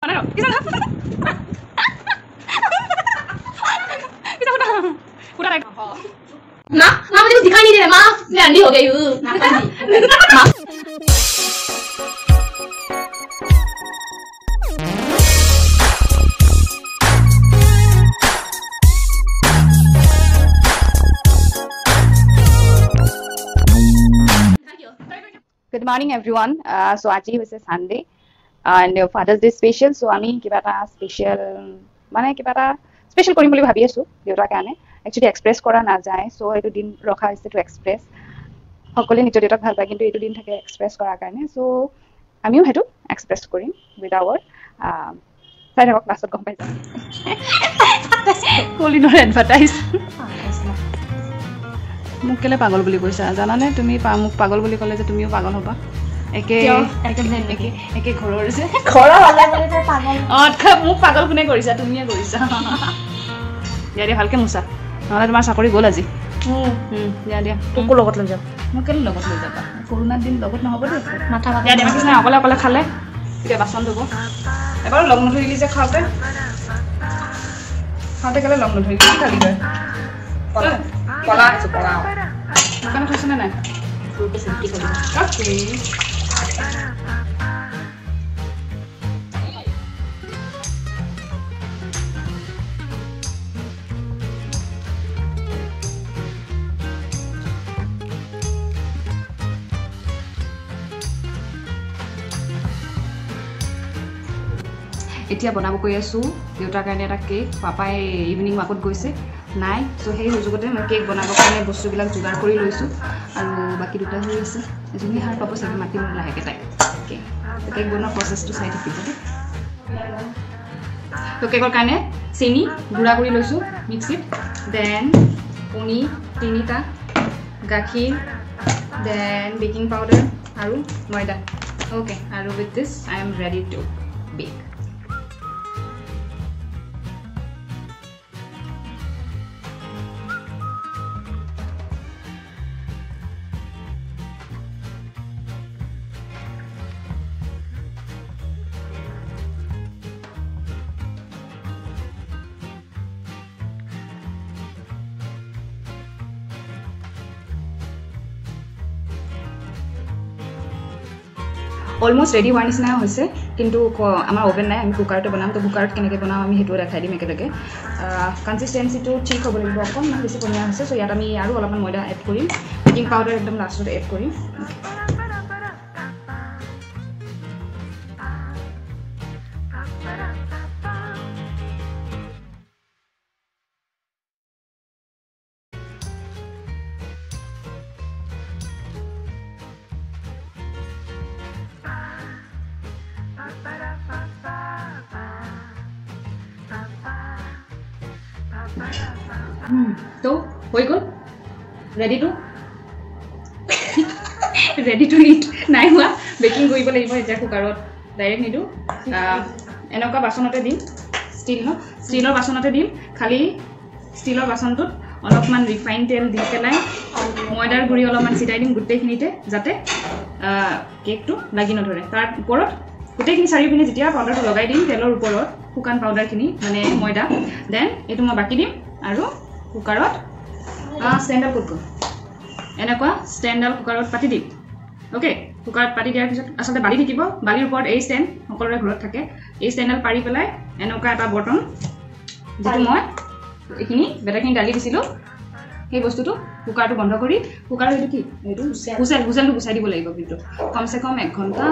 माँ माँ मुझे कुछ दिखाई नहीं दे रहा। माँ मैं अंधी हो गई हूँ। माँ Good morning everyone. So আজি হৈছে Sunday and Father's Day special. So আমি কিবা এটা স্পেচিয়েল মানে কিবা এটা স্পেচিয়েল কৰিম বুলি ভাবি আছো দেউতাৰ কাৰণে। একচুৱেলি এক্সপ্ৰেছ কৰা নাযায়, চ' এইটো দিন ৰখা হৈছে টু এক্সপ্ৰেছ। সকলোৱে নিজৰ দেউতাক ভাল পায়, কিন্তু এইটো দিন থাকে এক্সপ্ৰেছ কৰাৰ কাৰণে। চ' আমিও সেইটো এক্সপ্ৰেছ কৰিম উইথ আৱাৰ। চাই থাকক, লাষ্টত গম পাই যাম। কলিনৰ এডভাৰটাইজ। মোক কেলে পাগল বুলি কৈছা জানানে তুমি? মোক পাগল বুলি ক'লে যে তুমিও পাগল হ'বা। একে একে একে ঘৰৰ যে অঁ, মোক পাগল কোনে কৰিছা? তুমিয়ে কৰিছা। দিয়া দিয়া, ভালকে মোচা, নহ'লে তোমাৰ চাকৰি গ'ল আজি। দিয়া দিয়া, তোকো লগত লৈ যাম। মোক কেলে লগত লৈ যাবা? কৰোণাৰ দিন লগত নহ'ব দেই। দিয়া দিয়া, কিছুমান অকলে অকলে খালে এতিয়া বাচন ধুব। এবাৰো লগ নধৰিলি যে খাওঁতে খাওঁতে কেলে লগ নধৰিলি? কি খালি তই? কলা আছো, কলা দোকানত থৈছেনে নাই? এতিয়া বনাব গৈ আছোঁ দেউতাৰ কাৰণে এটা কেক। পাপাই ইভিনিং ৱাকত গৈছে, নাই, চ' সেই সুযোগতে মই কেক বনাবৰ কাৰণে বস্তুবিলাক যোগাৰ কৰি লৈছোঁ। আৰু বাকী দুটা হৈ আছে, এজনী সাৰ পাব চাগে, মাতিম লাহেকৈ তাইক। কেক কেক বনোৱা প্ৰচেছটো চাই থাকিব দেই। ত' কেকৰ কাৰণে চেনি গুড়া কৰি লৈছোঁ মিক্সিত, then কণী 3টা, গাখীৰ, then baking powder আৰু ময়দা। অ'কে, আৰু with this I am ready to bake. Almost ready হোৱাৰ নিচিনা হৈছে, কিন্তু আমাৰ অ'ভেন নাই, আমি কুকাৰতে বনাম। তো কুকাৰত কেনেকৈ বনাম আমি সেইটোও দেখাই দিম একেলগে। কনচিষ্টেঞ্চিটো ঠিক হ'ব লাগিব, অকণমান বেছি পনীয়া হৈছে। চ' ইয়াত আমি আৰু অলপমান ময়দা এড কৰিম, বেকিং পাউডাৰ একদম লাষ্টত এড কৰিম। তো হৈ গ'ল, ৰেডি টু it. নাই হোৱা, বেকিং কৰিব লাগিব এতিয়া। কুকাৰত ডাইৰেক্ট নিদিওঁ, এনেকুৱা বাচনতে দিম, ষ্টীল ন, ষ্টীলৰ বাচনতে দিম। খালি ষ্টীলৰ বাচনটোত অলপমান ৰিফাইন তেল দি পেলাই ময়দাৰ গুড়ি অলপমান ছিটাই দিম গোটেইখিনিতে, যাতে কেকটো লাগি নধৰে। তাৰ ওপৰত গোটেইখিনি চাৰিওপিনে যেতিয়া পাউডাৰটো লগাই দিম তেলৰ ওপৰত, শুকান পাউডাৰখিনি মানে ময়দা, then এইটো মই বাকি দিম। আৰু কুকাৰত ষ্টেণ্ডডাল ক'ত গ'ল? এনেকুৱা ষ্টেণ্ডডাল কুকাৰত পাতি দিম। অ'কে, কুকাৰত পাতি দিয়াৰ পিছত আচলতে বালি থাকিব, বালিৰ ওপৰত এই ষ্টেণ্ড সকলোৰে ঘৰত থাকে, এই ষ্টেণ্ডডাল পাৰি পেলাই এনেকুৱা এটা বৰ্তন, যিটো মই এইখিনি বেটাৰখিনি দালি দিছিলোঁ, সেই বস্তুটো কুকাৰটো বন্ধ কৰি, কুকাৰৰ এইটো কি, এইটো হুচেল, হুচেলটো গুচাই দিব লাগিব। কিন্তু কমচে কম 1 ঘণ্টা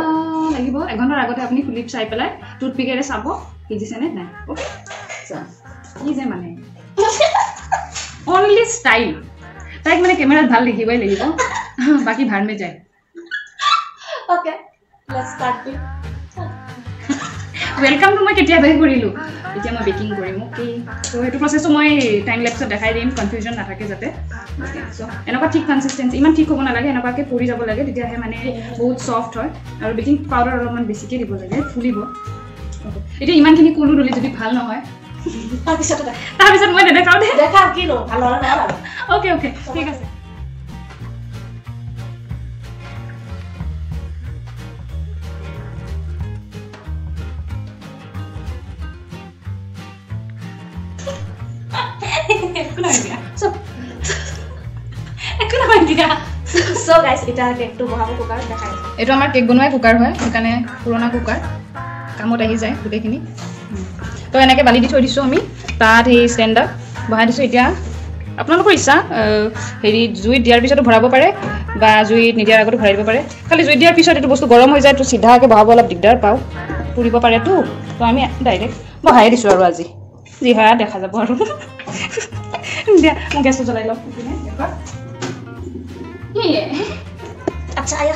লাগিব। 1 ঘণ্টাৰ আগতে আপুনি খুলি চাই পেলাই টুথপিকেৰে চাব সিজিছেনে নাই। অ'কে, কি যে মানে অনলি ষ্টাইল, তাইক মানে কেমেৰাত ভাল দেখিবই লাগিব, বাকী ভাৰ মে যায়। Okay, let's start. ৱেলকামটো মই কেতিয়াবাই কৰিলোঁ, এতিয়া মই বেকিং কৰিম। অ'কে, চ' সেইটো প্ৰচেছটো মই টাইম লেপছত দেখাই দিম, কনফিউজন নাথাকে যাতে। অ'কে, চ' এনেকুৱা ঠিক কনচিষ্টেঞ্চি, ইমান ঠিক হ'ব নালাগে, এনেকুৱাকৈ পৰি যাব লাগে, তেতিয়াহে মানে বহুত ছফ্ট হয়। আৰু বেকিং পাউডাৰ অলপমান বেছিকৈ দিব লাগে, ফুলিব। অ'কে, এতিয়া ইমানখিনি ক'লোঁ দলি যদি ভাল নহয় তাৰপিছত মই নেদেখাওঁ দেই। দেখাওঁ কিনো ভাল হ'লে নহয়। অ'কে অ'কে, ঠিক আছে। একো নহয় দিয়া, চব একো নহয় দিয়া। চ' গাইজ, এতিয়া কেকটো বহাব কুকাৰত, দেখাই আছোঁ। এইটো আমাৰ কেক বনোৱাই কুকাৰ হয়, সেইকাৰণে পুৰণা কুকাৰ কামত আহি যায় গোটেইখিনি। তো এনেকৈ বালি দি থৈ দিছোঁ আমি, তাত সেই ষ্টেণ্ডত বহাই দিছোঁ। এতিয়া আপোনালোকৰ ইচ্ছা, হেৰি জুইত দিয়াৰ পিছতো ভৰাব পাৰে বা জুইত নিদিয়াৰ আগতো ভৰাই দিব পাৰে। খালি জুইত দিয়াৰ পিছত এইটো বস্তু গৰম হৈ যায়, তো চিধাকৈ বহাব অলপ দিগদাৰ পাওঁ, পুৰিব পাৰেতো। তো আমি ডাইৰেক্ট বহাই দিছোঁ আৰু আজি যি হয় দেখা যাব আৰু। দিয়া, মই গেছটো জ্বলাই লওঁ। আচ্ছা, আয়া।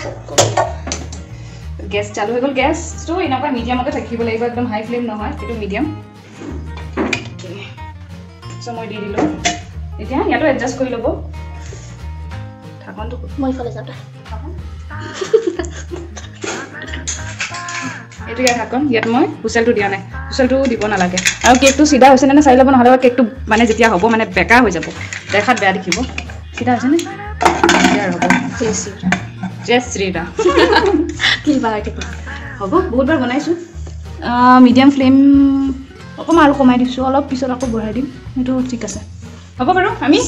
গেছ চালু হৈ গ'ল। গেছটো এনেকুৱা মিডিয়ামতে থাকিব লাগিব, একদম হাই ফ্লেম নহয়, এইটো মিডিয়াম। চ' মই দি দিলোঁ। এতিয়া ইয়াতো এডজাষ্ট কৰি ল'ব ঢাকনটো। মই ইফালে যাওঁ। এইটো ইয়াৰ ঢাকন, ইয়াত মই হুইচেলটো দিয়া নাই, হুইচেলটো দিব নালাগে। আৰু কেকটো চিধা হৈছেনে নে চাই ল'ব, নহ'লে কেকটো মানে যেতিয়া হ'ব মানে বেকা হৈ যাব, দেখাত বেয়া দেখিব। চিধা হৈছেনে? হ'ব। জয় শ্ৰীৰাম। হ'ব, বহুতবাৰ বনাইছোঁ। মিডিয়াম ফ্লেম অকণমান আৰু কমাই দিছোঁ, অলপ পিছত আকৌ বঢ়াই দিম। সেইটো ঠিক আছে, হ'ব বাৰু। আমি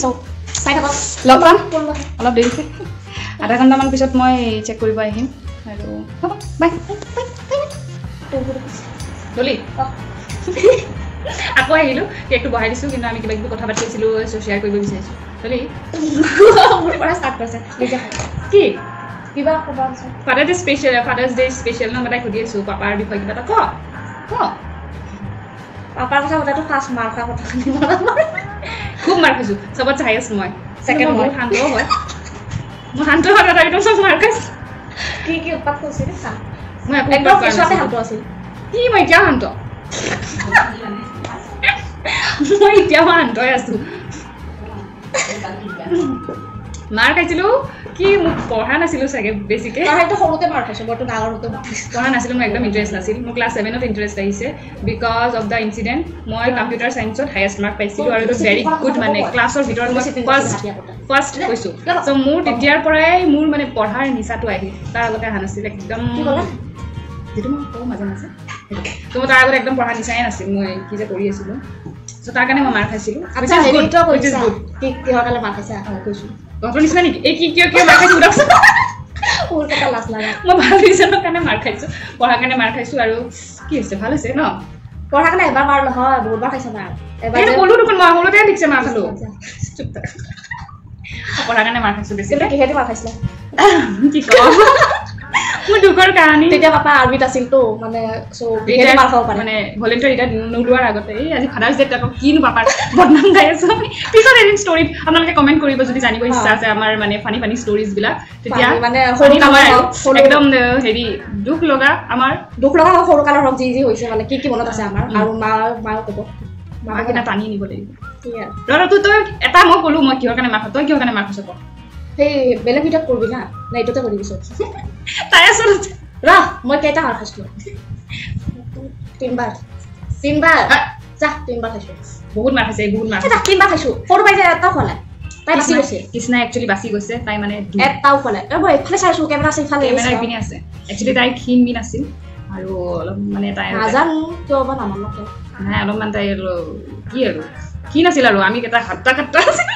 চাই থাকক, লগ পাম অলপ দেৰিকৈ, আধা ঘণ্টামান পিছত মই চেক কৰিব আহিম আৰু। হ'ব, বাই। ডলি আকৌ আহিলোঁ, কেকটো বহাই দিছোঁ, কিন্তু আমি কিবা কিবি কথা পাতি আছিলোঁ, শ্বেয়াৰ কৰিব বিচাৰিছোঁ। ডলি মোৰ পৰা ষ্টাৰ্ট কৰিছে কি কিবা ক'ব? Father's day special, father's day special ন, মই তাইক সুধি আছোঁ পাপাৰ বিষয়ে কিবা এটা ক ক। পাপাৰ কথা সোধাটো ফাৰ্ষ্ট মাৰ খোৱা কথা। খুব মাৰ খাইছোঁ, চবত হাইয়েষ্ট মই। ছেকেণ্ড মই। শান্তও হয়, মই শান্ত হয়, তথাপিতো চব মাৰ খাইছোঁ। কি কি উৎপাত কৰিছিলে? মই একো একদম কেঁচুৱাতে শান্ত আছিল। কি, মই এতিয়াও শান্ত, মই এতিয়াও শান্তই আছোঁ। মাৰ খাইছিলোঁ কি, মোক পঢ়া নাছিলোঁ চাগে বেছিকৈ। সৰুতে মাৰ খাইছোঁ, মইতো ডাঙৰ হওঁতে পঢ়া নাছিলোঁ, মোৰ একদম ইণ্টাৰেষ্ট নাছিল। মোৰ ক্লাছ 7ত ইণ্টাৰেষ্ট আহিছে because of the incident. মই কম্পিউটাৰ চায়েন্সত হায়েষ্ট মাৰ্ক পাইছিলোঁ আৰু এইটো ভেৰি গুড, মানে ক্লাছৰ ভিতৰত মই ফাৰ্ষ্ট হৈছোঁ। চ' মোৰ তেতিয়াৰ পৰাই মোৰ মানে পঢ়াৰ নিচাটো আহিল, তাৰ আগতে অহা নাছিল একদম। যিটো মই কওঁ মাজে মাজে, ত' মই তাৰ আগত একদম পঢ়া নিচাই নাছিল, মই কি যে কৰি আছিলোঁ। চ' তাৰ কাৰণে মই মাৰ খাইছিলোঁ। কৈছোঁ তহঁতৰ নিচিনা নেকি? এই কি কিয় কিয় মাৰ খাইছোঁ সোধকচোন। মই ভাল ৰিজনৰ কাৰণে মাৰ খাইছোঁ, পঢ়াৰ কাৰণে মাৰ খাইছোঁ। আৰু কি হৈছে, ভাল হৈছে ন? পঢ়াৰ কাৰণে এবাৰ মাৰ নহয়, বহুতবাৰ খাইছোঁ মাৰ। ক'লো দেখোন মই সৰুতে ঠিকছে মাৰ খালোঁ। পঢ়াৰ কাৰণে মাৰ খাইছোঁ বেছি। কিহেদি মাৰ খাইছিলে? কি কওঁ, মোৰ দুখৰ কাহানী। তেতিয়া পাপা আৰ্মিত আছিলতো, মানে মানে ভলেণ্টিয়াৰ ৰিটায়াৰ নোলোৱাৰ আগতে। এই আজি ফাদাৰ্ছ ডেত আকৌ কিনো পাপাৰ বদনাম গাই আছোঁ আমি। পিছত এদিন ষ্টৰীত আপোনালোকে কমেণ্ট কৰিব যদি জানিব ইচ্ছা আছে আমাৰ মানে ফানি ফানি ষ্টৰিজবিলাক, তেতিয়া মানে নহয় আৰু একদম হেৰি দুখ লগা, আমাৰ দুখ লগা সৰু কালৰ হওক, যি যি হৈছে, মানে কি কি মনত আছে আমাৰ। আৰু মা মাও ক'ব, মাক এটা টানি নিব লাগিব। তই এটা মই ক'লো মই কিহৰ কাৰণে মাৰ খাওঁ, তই কিহৰ কাৰণে মাৰ খাইছ ক? সেই বেলেগ ভিডিঅ'ত কৰিবি না, নে এইটোতে কৰিবি চব? তাই আচলতে ৰহ, মই কেইটা মাৰ খাইছিলোঁ? তিনিবাৰ, তিনিবাৰ যা, তিনিবাৰ খাইছোঁ। বহুত মাৰ খাইছে, বহুত মাৰ। তিনিবাৰ খাইছোঁ। সৰু পাই এটাও খোৱা নাই, তাই বাচি গৈছে। কৃষ্ণাই একচুৱেলি বাচি গৈছে, তাই মানে এটাও খোৱা নাই। মই এইফালে চাইছোঁ, কেমেৰা আছে ইফালে, কেমেৰা ইপিনে আছে। একচুৱেলি তাই ক্ষীণ মিন আছিল আৰু অলপ মানে তাই নাজানো কিয় বা নামানো নাই, অলপমান তাই কি আৰু ক্ষীণ আছিল আৰু আমি কেইটা হাত্তা খাট্টা আছিল,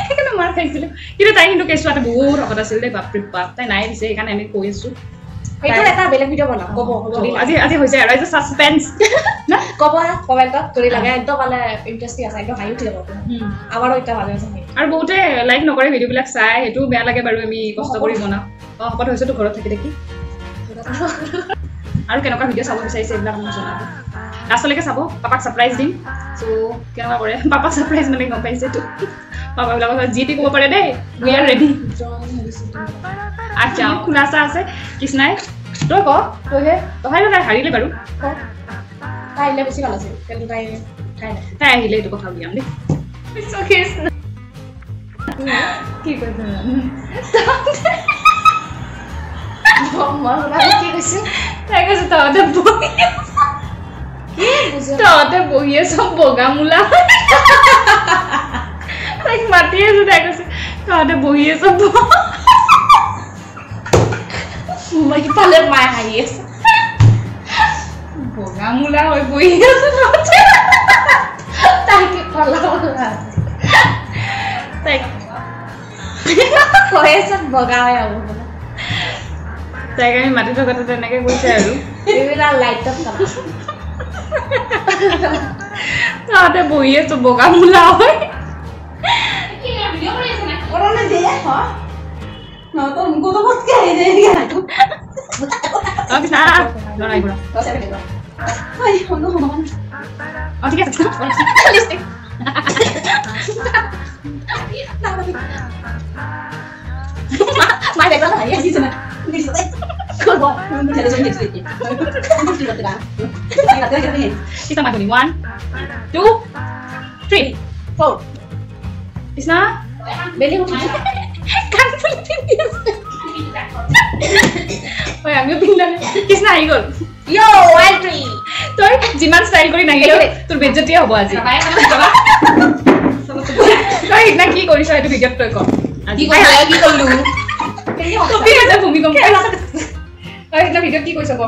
সেইকাৰণে মাৰ খাইছিলোঁ। কিন্তু তাই কিন্তু কেঁচুৱাতে বহুত শকত আছিল দেই, বাপৰে বাপ। তাই নাই দিছে, সেইকাৰণে আমি কৈ আছোঁ। সেইটো এটা বেলেগ ভিডিঅ' বনাম, ক'ব আজি আজি হৈছে আৰু এইটো ছাছপেঞ্চ। ক'ব কমেণ্টত যদি লাগে, একদম মানে ইণ্টাৰেষ্টিং আছে, একদম হাঁহি উঠি যাব আমাৰো এতিয়া মাজে মাজে। আৰু বহুতে লাইক নকৰে ভিডিঅ'বিলাক চাই, সেইটোও বেয়া লাগে বাৰু, আমি কষ্ট কৰি বনাওঁ। অঁ, শকত হৈছেতো ঘৰত থাকি থাকি। আৰু কেনেকুৱা ভিডিঅ' চাব বিচাৰিছে এইবিলাক মোক জনাব। লাষ্টলৈকে চাব, পাপাক ছাৰপ্ৰাইজ দিম। চ' কেনেকুৱা কৰে পাপাক ছাৰপ্ৰাইজ, মানে গম পাইছেতো পাপাবিলাকৰ যি টি ক'ব পাৰে দেই। We are ready. আচ্ছা, খোলাচা আছে কৃষ্ণাই, তই ক, তইহে তথাপিও তাই হাৰিলে বাৰু। তাই আহিলে বেছি ভাল আছিল, কিন্তু তাই তাই আহিলে এইটো কথা উলিয়াম দেই। কি কৈছে? কি কৈছে? তাই কৈছে তহঁতে বহি, তহঁতে বহি আছ বগা মূলা। তাইক মাতি আছো, তাই কৈছে তহঁতে বহি আছ। ইফালে মায়ে হাঁহি আছে, বগা মূলা হৈ বহি আছ তহঁতে। তাই কি কলা মূলা? বগা হয় আৰু তাইক আমি মাতি থকাতে তেনেকে কৈছে আৰু এইবিলাক লাইটত তাতে বহি আছো বগা মূলা হয়। One, two, three, four. Krishna, আমিও পিন্ধা কৃষ্ণা আহি গ'ল। তই যিমান ষ্টাইল কৰি নাহিলেও তোৰ বেজ্জতিয়ে হ'ব আজি। তই সিদিনা কি কৰিছ সেইটো ভিডিঅ'ত তই ক। ভূমিকম্প তই সিদিনা ভিডিঅ'ত কি কৰিছ ক।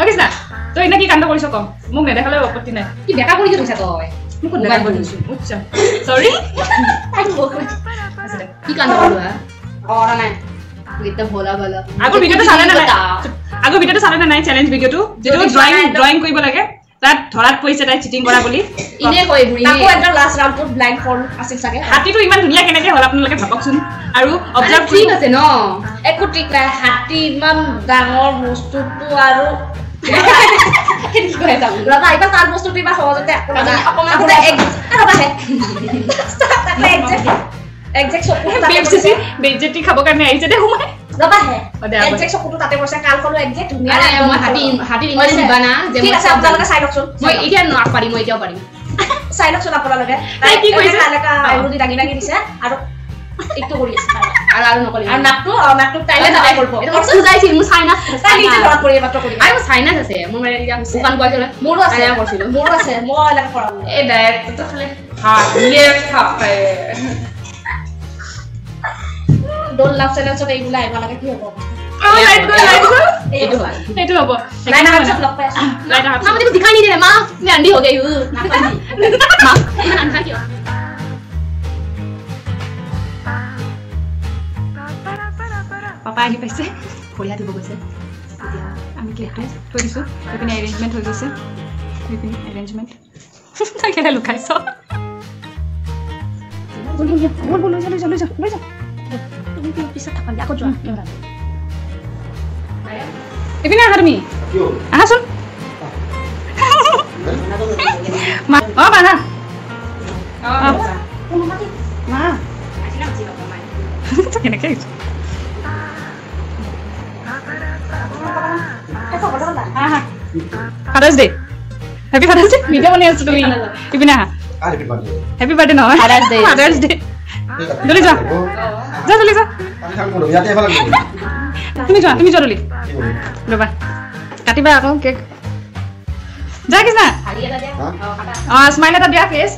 কৃষ্ণা তই সিদিনা কি কাণ্ড কৰিছ ক। মোক নেদেখালেও আপত্তি নাই। কি বেকা কৰি থৈছা তই? মোক বেকা কৰি থৈছো। আচ্ছা চৰি। কি কাণ্ড কৰিলো? কৰা নাই। আগৰ ভিডিঅ'টো চালে নে নাই? আগৰ ভিডিঅ'টো চালে নে নাই? চেলেঞ্জ ভিডিঅ'টো যিটো ড্ৰয়িং কৰিব লাগে, তাত ধৰাত পৰিছে তাই চিটিং কৰা বুলি। হাতীটো ইমান ধুনীয়া কেনেকে হ'ল আপোনালোকে ভাবকচোন। আৰু অবজাৰ্ভ ঠিক আছে ন, একো ঠিক নাই। হাতী ইমান ডাঙৰ বস্তুটো আৰু বস্তুটো ইমান সহজতে বেজ্জতি খাবৰ কাৰণে আহিছে দে সোমাই। Don't love challenge ত এইবিলাক আহিব লাগে, কি হ'ব? এইটো হ'ব। दिखाई नहीं दे रहा। माँ मैं अंधी हो गई हूँ। माँ इतना अंधा क्यों? পাপা আহি পাইছে, ভৰিয়া দিব গৈছে। এতিয়া আমি কেকটো থৈ দিছোঁ। সেইপিনে এৰেঞ্জমেণ্ট হৈ গৈছে। সেইপিনে এৰেঞ্জমেণ্ট। তই কেনে লুকাইছ? লৈ যা লৈ যা লৈ যা লৈ যা। এইপিনে আহা তুমি, আহাচোন। অ মা মা কেনেকে আহিছ? Father's Day, happy Father's Day. Video বনাই আছো তুমি, ইপিনে আহা। হেপী বাৰ্থডে নহয়, ফাদাৰ্ছ ডে। জলদি যোৱা, যা জলদি যা। তুমি যোৱা, তুমি যোৱা জলদি। ৰ'বা কাটিবা আকৌ কেক। যা কৃষ্ণা। অঁ স্মাইল এটা দিয়া ফেচ।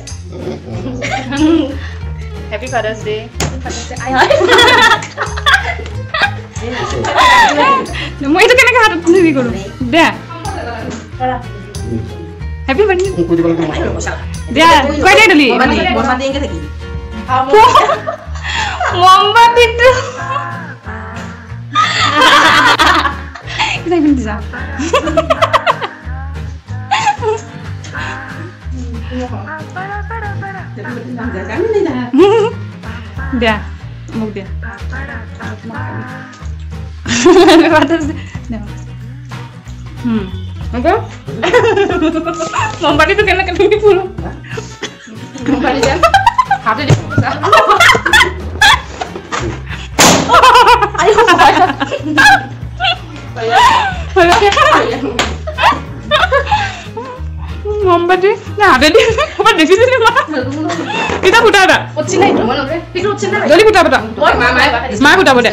Happy Father's day. মই এইটো কেনেকৈ হাতত হেৰি কৰোঁ দিয়া। হেপী বাৰ্থডে দিয়া কৈ দিয়া ডলি। মোমবাতিটো দিছা। দিয়া মোক দিয়া। মোমবাতিটো কেনেকে তুমি ফুলো? মোমবাতি হাতেদি ক'ৰবাত দেখিছিলি মা? এতিয়া ফুটা এটা জলদি ফুটাব, মা ফুটাব দে।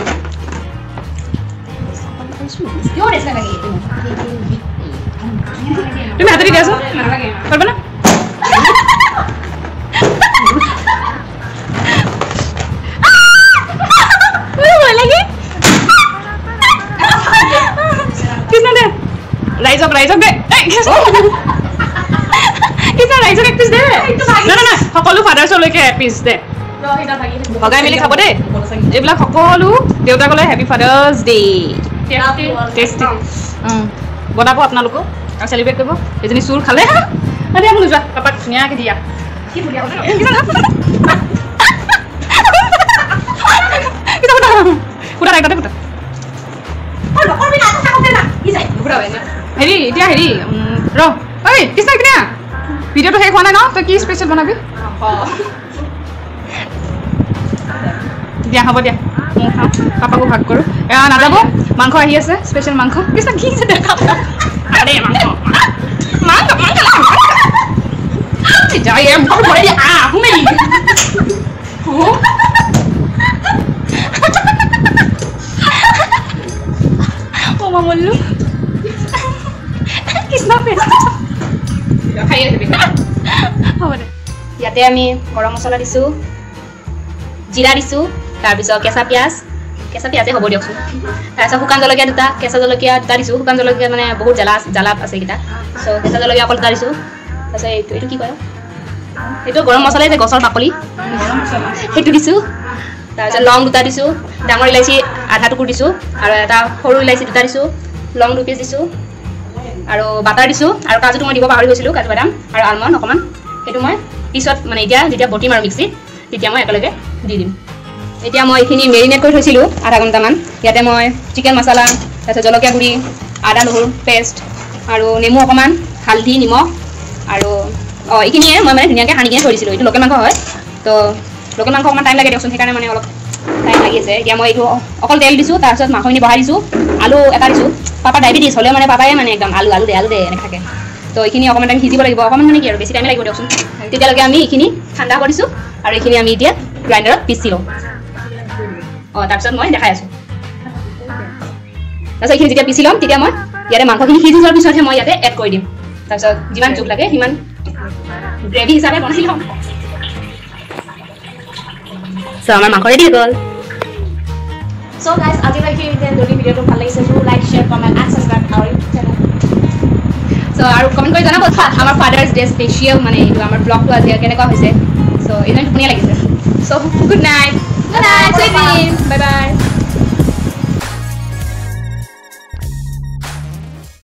তুমি হাতেদি দিয়াচোন, পাৰিবা না? ভয় লাগে। ৰাইজক ৰাইজক দে, ৰাইজক এক পিচ দে। নাই নাই নাই, সকলো ফাদাৰ্ছলৈকে এপিচ দে, ভগাই মেলি খাব দেই। এইবিলাক সকলো দেউতাকলৈ হেপী ফাদাৰ্ছ ডে। টেষ্টি বনাব আপোনালোকো আৰু চেলিব্ৰেট কৰিব। এজনী চুৰ খালে দিয়া, মোক নোযোৱা, পাপাক ধুনীয়াকৈ দিয়া। ফুটা নাই তাতে ফুটা। হেৰি এতিয়া হেৰি ৰ, ঐ কৃষ্ণ কিনা ভিডিঅ'টো শেষ হোৱা নাই ন? তই কি স্পেচিয়েল বনাবি? দিয়া হ'ব দিয়া, মই খাওঁ, পাপাকো ভাগ কৰোঁ। নাযাব, মাংস আহি আছে, স্পেচিয়েল মাংস। কৃষ্ণ কি দেখা, আৰে মাংস মাংস মাংস যায় মুখত ভৰাই দিয়া। আহোঁ মা বললো কৃষ্ণ খাই আছে। হ'ব দে। ইয়াতে আমি গৰম মছলা দিছোঁ, জিৰা দিছোঁ, তাৰপিছত কেঁচা পিঁয়াজ, কেঁচা পিঁয়াজে হ'ব দিয়কচোন। তাৰপিছত শুকান জলকীয়া দুটা, কেঁচা জলকীয়া দুটা দিছোঁ। শুকান জলকীয়া মানে বহুত জ্বালা জ্বালা আছে এইকেইটা, চ' কেঁচা জলকীয়া অকল দুটা দিছোঁ। তাৰপিছত এইটো এইটো কি কয়, এইটো গৰম মছলাই যে গছৰ বাকলি, সেইটো দিছোঁ। তাৰপিছত লং দুটা দিছোঁ, ডাঙৰ ইলাচি আধা টুকুৰ দিছোঁ, আৰু এটা সৰু ইলাচি দুটা দিছোঁ, লং 2 পিচ দিছোঁ, আৰু বাটাৰ দিছোঁ। আৰু কাজুটো মই দিব পাহৰি গৈছিলোঁ, কাজু বাদাম আৰু আলমণ্ড অকণমান, সেইটো মই পিছত মানে এতিয়া যেতিয়া বটিম আৰু মিক্সিত তেতিয়া মই একেলগে দি দিম। এতিয়া মই এইখিনি মেৰিনেট কৰি থৈছিলোঁ আধা ঘণ্টামান। ইয়াতে মই চিকেন মছলা, তাৰপিছত জলকীয়া গুড়ি, আদা নহৰু পেষ্ট, আৰু নেমু অকণমান, হালধি, নিমখ, আৰু অঁ এইখিনিয়ে মই মানে ধুনীয়াকৈ সানি কিনে থৈ দিছিলোঁ। এইটো লোকেল মাংস হয়, তো লোকেল মাংস অকণমান টাইম লাগে দিয়কচোন, সেইকাৰণে মানে অলপ টাইম লাগি আছে। এতিয়া মই এইটো অকল তেল দিছোঁ, তাৰপিছত মাংসখিনি বহাই দিছোঁ, আলু এটা দিছোঁ। পাপা ডায়েবেটিছ হ'লেও মানে পাপায়ে মানে একদম আলু আলু দে আলু দে এনেকৈ থাকে। তো এইখিনি অকণমান টাইম সিজিব লাগিব, অকণমান মানে কি আৰু বেছি টাইম লাগিব দিয়কচোন। তেতিয়ালৈকে আমি এইখিনি ঠাণ্ডা হ'ব দিছোঁ, আৰু এইখিনি আমি এতিয়া গ্ৰাইণ্ডাৰত পিচি লওঁ। অঁ তাৰপিছত মই দেখাই আছোঁ। তাৰপিছত এইখিনি যেতিয়া পিচি ল'ম তেতিয়া মই ইয়াতে মাংসখিনি সিজি যোৱাৰ পিছতহে মই ইয়াতে এড কৰি দিম। তাৰপিছত যিমান জোখ লাগে সিমান গ্ৰেভি হিচাপে বনাই ল'ম। চ' আমাৰ মাংস ৰেডি হৈ গ'ল। চ' গাইজ, আজিলৈ এইখিনিতে। যদি ভিডিঅ'টো ভাল লাগিছে, do like, share, comment and subscribe our YouTube channel. চ' আৰু কমেণ্ট কৰি জনাব আমাৰ ফাদাৰ্ছ ডে স্পেচিয়েল মানে এইটো আমাৰ ব্লগটো আজি কেনেকুৱা হৈছে। চ' এইজন টোপনিয়ে লাগিছে। So good night, good night, sweet dream, bye bye.